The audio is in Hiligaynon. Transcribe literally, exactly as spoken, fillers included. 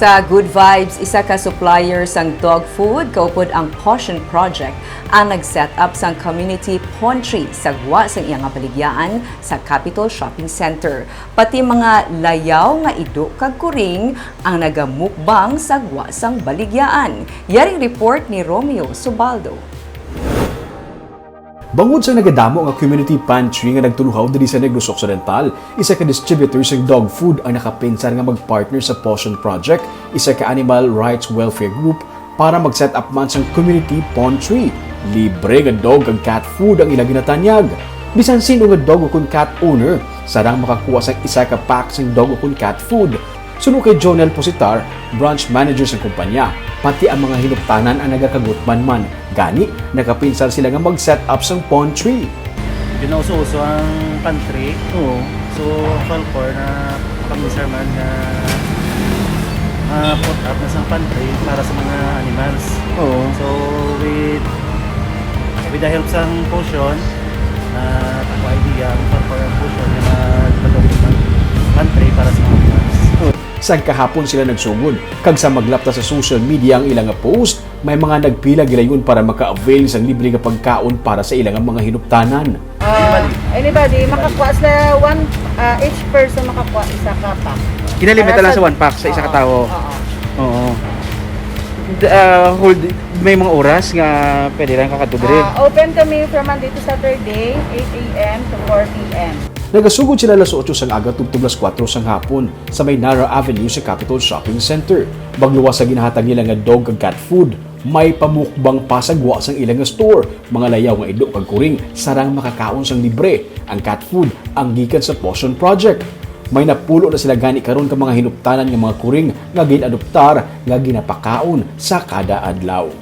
Sa Good Vibes, isa ka supplier sang dog food kaupod ang Potion Project, ang nag-set up sang community pantry sa gwa sang iya nga baligyaan sa Capitol Shopping Center. Pati mga layaw nga ido kag kuring ang nagamukbang sa gwa sang baligyaan. Yaring report ni Romeo Subaldo. Bangod sa nagadamo nga community pantry nga nagtuluhaw diri sa Negros Occidental, isa ka distributor sang dog food ang nakapinsar nga mag-partner sa Potion Project, isa ka animal rights welfare group, para mag-set up man sang community pantry. Libre nga dog kag cat food ang ila ginatanyag. Bisan sino nga dog o kon cat owner, sarang makakuha sang isa ka pack sang dog o kon cat food. Suno kay Jonel Positar, branch manager sang kumpanya, pati ang mga hinuptanan ang nagakagutman man. Gani, nakapinsar sila nga mag-set up sang pantry. Yun na uso-uso ang pantry. Oo. So, Falcor na pamisar man nga uh, put up na sang pantry para sa mga animals. Oo. So, with with the help sang Potion, na ako idea ang Falcor ang Potion na magpatupad ng pantry para sa mga animals. Sang kahapon sila nagsugod, kag sa maglapta sa social media ang ila nga post, may mga nagpila gilayon para maka-avail sang libre nga pagkaon para sa ila nga mga hinuptanan. Ah, anybody, makakuha sila one, ah, each person makakuha isa ka pack. Ginalimit Para lang sa- sa one pack sa isa ka Oo, tawo. Oo. Oo. D- ah, hold, may mga oras nga pwede lang kakadto diri. Ah, open kami from Monday to Saturday, eight a.m. to four p.m. Nagasugod sila alas otso sang aga tubtob alas kuwatro sang hapon sa may Nara Avenue sa Capitol Shopping Center. Magluwas sa ginahatag nila nga dog kag cat food, may pamukbang pa sa gwa sang ila nga store. Mga layaw nga ido kag kuring, sarang makakaon sang libre. Ang cat food ang gikan sa Potion Project. May napulo na sila gani karon ka mga hinuptanan nga mga kuring nga gin-adoptar nga ginapakaon sa kada adlaw.